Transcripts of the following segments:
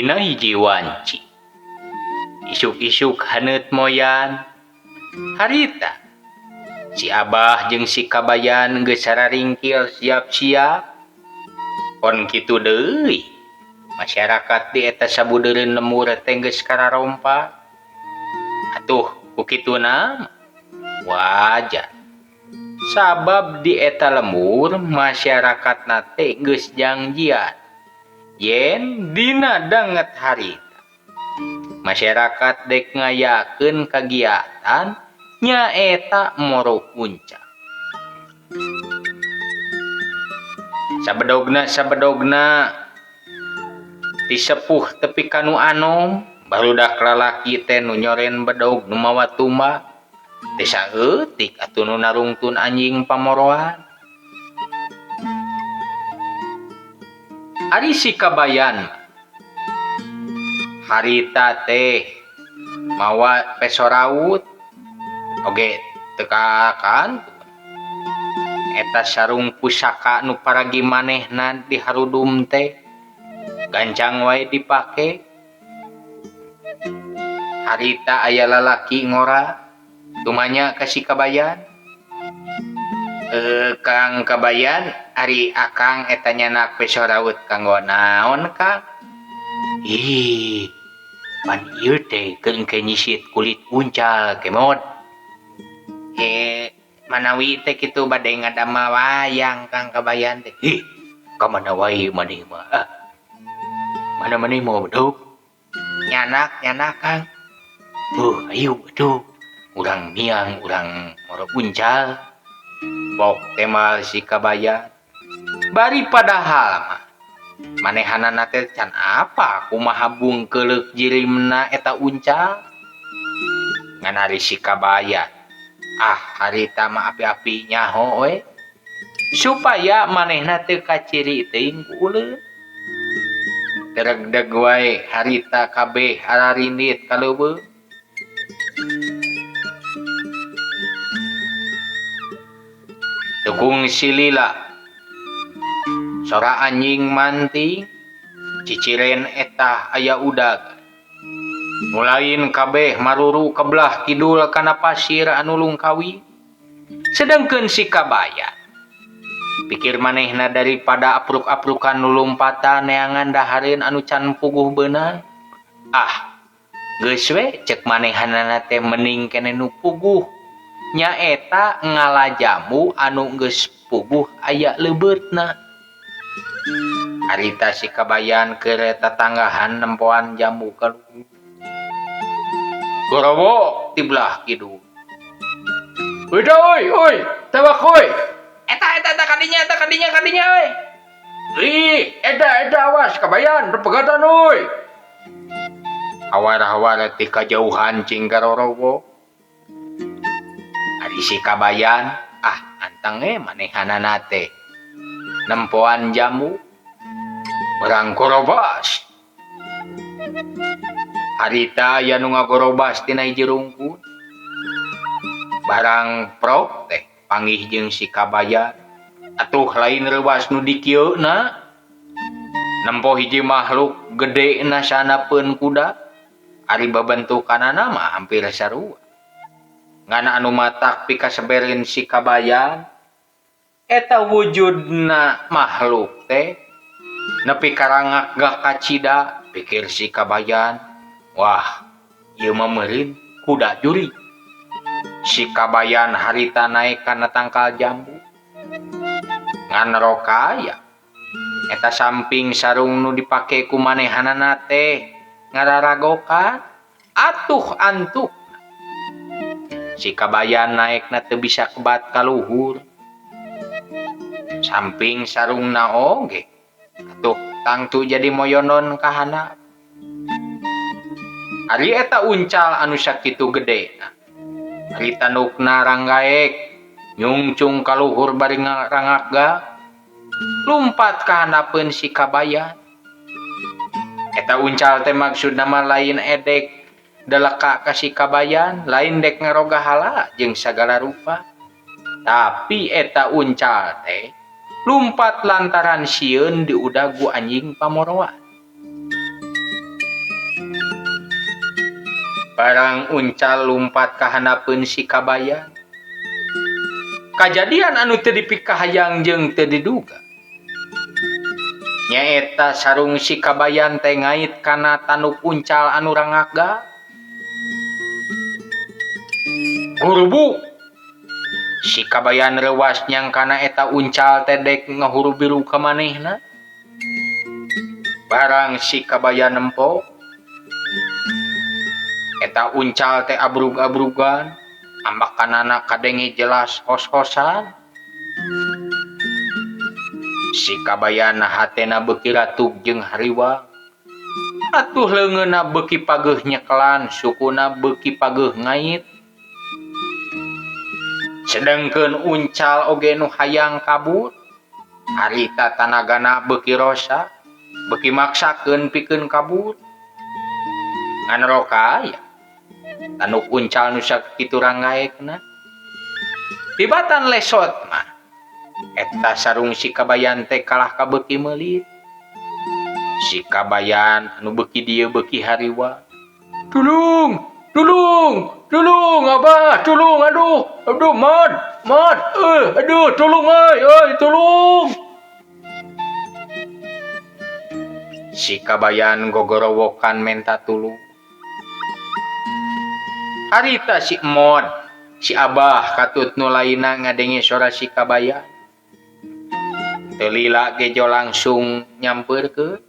Dina hiji wanci. Isuk-isuk haneut moyan. Harita si Abah jeung si Kabayan geus sararingkil siap-siap. Kon kitu deui masyarakat di eta sabudeureun lembur teh geus kararompak. Atuh ku kituna mah wajar. Sabab di eta lembur masyarakatna teh geus jangjian yen dina danget harita masyarakat dek ngayakeun kagiatan nyaeta moro uncal. Sabedogna-sabedogna ti sepuh tepi ka nu anom barudak lalaki teh nu nyoren bedog nu mawa tumbak teh saeutik atuh nu narungtun anjing pamoroan. Ari si Kabayan mah harita teh mawa peso raut oge teu kakantun. Eta sarung pusaka nu paragi manehna di harudum teh gancang wae dipake. Harita aya lalaki ngora tumanya ka si Kabayan. Kang Kabayan ari akang eta nyanak peso raut kanggo naon Kang? Ih, pan ieu teh keur engke nyisit kulit uncal kemod. Manawi teh kitu bade ngadamel wayang Kang Kabayan teh. Ih, ka mana wae maneh mah? Ah. Mana maneh mau bedog? Nyanak, nyanak Kang. Ayo atuh. Urang miang, urang moro uncal. Pok temal si Kabayan. Bari padahal mah manehanana teh can apa kumaha bungkeuleuk jirimna eta uncal. Ngan ari si Kabayan, ah harita mah api-api nyaho we supaya manehna teu kaciri teuing ku uleun. Teregdeg wae harita kabeh ararindit ka leuweung. Tukung silila sora anjing manting ciciren eta aya udag. Nu lain kabeh maruru kebelah kidul kana pasir anu lungkawi. Sedengkeun si Kabayan pikir manehna daripada apruk-aprukan nu lumpatan neangan dahareun anu can puguh beunang. Ah, geus we cek manehanana teh mending keneh nu puguh. Nyaeta ngala jambu anu geus puguh aya leubeutna. Harita si Kabayan keur tatanggahan nempoan jambu ka luhur. Gorowo ti belah kidul. Udah oi, oi, tewak oi. Eta eta eta kadinya, eta kadinya, kadinya oi. Ih, eta eta awas Kabayan pegatan oi. Hawar-hawar ti kajauhan cing garorowo. Ari si Kabayan, ah anteng ge manehanana teh. Nempoan jambu berang korobas. Harita aya nu ngagorobas tina hiji rungkun. Barang prok teh panggih jeung si Kabayan. Atuh lain reuwas nu dikieuna. Nempo hiji makhluk gede na sanapeun kuda. Ari babentukanana mah hampir sarua. Ngan anu matak pikaseberin si Kabayan eta wujudna makhluk teh nepi karangak gak kacida. Pikir si Kabayan, wah ieu mah meureun kuda juri. Si Kabayan harita naek kana tangkal jambu. Ngan rokaya eta samping sarung nu dipake ku manehanana teh ngararagokan atuh antuk. Si Kabayan naekna teu bisa kebat ka luhur. Samping sarungna oge atuh tangtu jadi moyonon ka handap. Ari eta uncal anu sakitu gedena. Ari tandukna ranggaek nyungcung ka luhur bari ngarangakga lumpat ka handapeun si Kabayan. Eta uncal teh maksudna mah lain edek deleka ka si Kabayan, lain dek ngaroga hala jeung sagala rupa. Tapi eta uncal teh lumpat lantaran sieun diudag ku anjing pamoroan. Barang uncal lumpat ka handapeun si Kabayan. Kajadian anu teu dipikahayang jeung teu diduga. Nyaeta sarung si Kabayan teh ngait kana tanduk uncal anu rangakga. Gurubuk! Si Kabayan reuwas nyangkana eta uncal teh dek ngahurubiru ka manehna. Barang si Kabayan nempo, eta uncal teh abrug-abrugan, ambakanana kadenge jelas hos-hosan. Si Kabayan hatena beuki ratug jeung hariwang. Atuh leungeunna beuki pageuh nyekelan, sukuna beuki pageuh ngait. Sedengkeun uncal oge nu hayang kabur, harita tanagana beuki rosa, beuki maksakeun pikeun kabur. Ngan roka aya, tanduk uncal nu sakitu ranggaekna. Tibatan lesot mah, eta sarung si Kabayan teh kalah ka beuki meulit. Si Kabayan anu beuki dieu beuki hariwang. Tulung, tulung, tulung abah, tulung, aduh, aduh, mad, mad, aduh, tulung, euy, euy, tulung. Si Kabayan gogorowokan menta tulung. Harita si Emod, si Abah katut nu lainna ngadenge sora si Kabayan. Teu lila gejo langsung nyampeurkeun.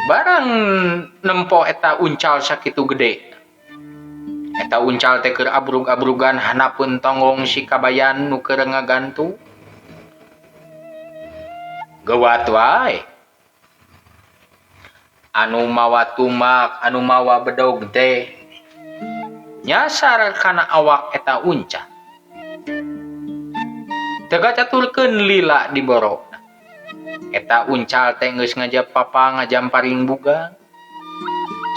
Barang nempo eta uncal sakitu gede. Eta uncal teh keur abrug-abrugan handapeun tonggong si Kabayan nu keur ngagantung. Geuwat wae. Anu mawa tumak, anu mawa bedog teh nyasar kana awak eta uncal. Teu kacaturkeun lila diboro. Eta uncal teh geus ngajap papa ngajamparing bugang.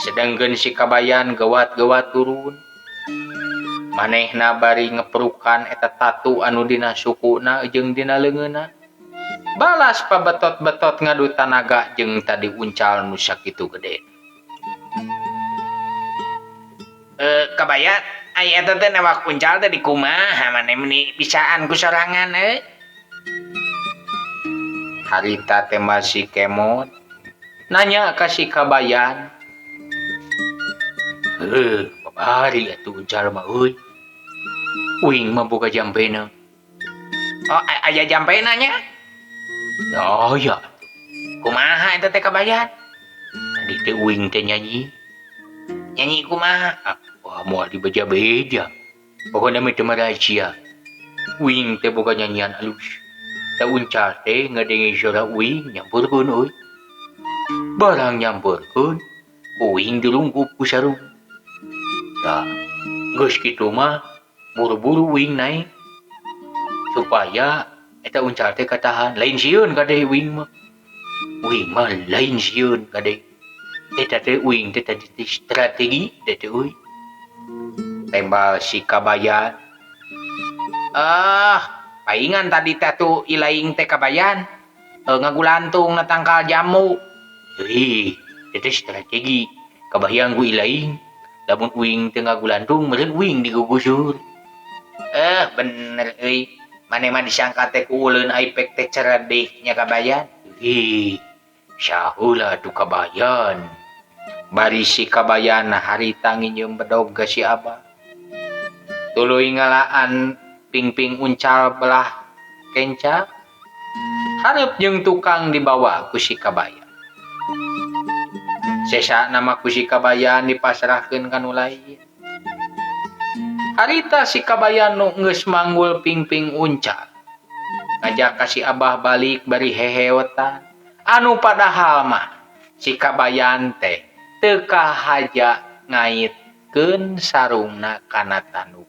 Sedengkeun si Kabayan geuwat-geuwat turun. Manehna bari ngeperukan eta tatu anu dina sukuna jeung dina leungeunna. Balas pabetot-betot ngadu tanaga jeung tadi uncal nu sakitu gede. Kabayan, ai eta teh newak uncal teh di kumaha maneh meuni bisaan ku sorangan euy. Harita teh masih kemot nanya ka si Kabayan. Heuh, babari atuh uncal mah euy. Uing mah boga jampena. Oh, aya jampena nya? Oh ya. Kumaha eta teh Kabayan? Tadi teh uing teh nyanyi. Nyanyi kumaha? Ah, wah, moal dibeja-beja. Pokona mah teu rahasia. Uing teh boga nyanyian alus. Ta uncal teh ngadenge sora uing nyampurkeun euy. Barang nyampurkeun, uing dirungkup ku sarung. Tah, geus kitu mah buru-buru uing naik supaya eta uncal teh katahan. Lain sieun kade uing mah. Uing mah lain sieun kade. Eta teh uing teh tadi teh strategi teh teh euy. Tembal si Kabayan. Ah, paingan tadi teh tuh ilaing teh Kabayan. Ngagulantung na tangkal jamu. Ih, eta strategi. Kabayang ku ilaing. Lamun uing teh ngagulantung meureun uing digugusur. Bener euy. Mane mah disangka teh ku uleun aipek teh cerdik nya Kabayan. Ih, saheula atuh Kabayan. Bari si Kabayan harita nginjeum bedog ka si Abah. Tuluy ngalaan pingping uncal belah kenca. Hareup jeung tukang dibawa ku si Kabayan. Sesa nama ku si Kabayan dipasrahkeun ka nu lain. Harita si Kabayan nu geus manggul pingping uncal. Ngajak ka si Abah balik bari heheotan. Anu padahal mah si Kabayan teh teu kahaja ngaitkeun sarungna kana tanduk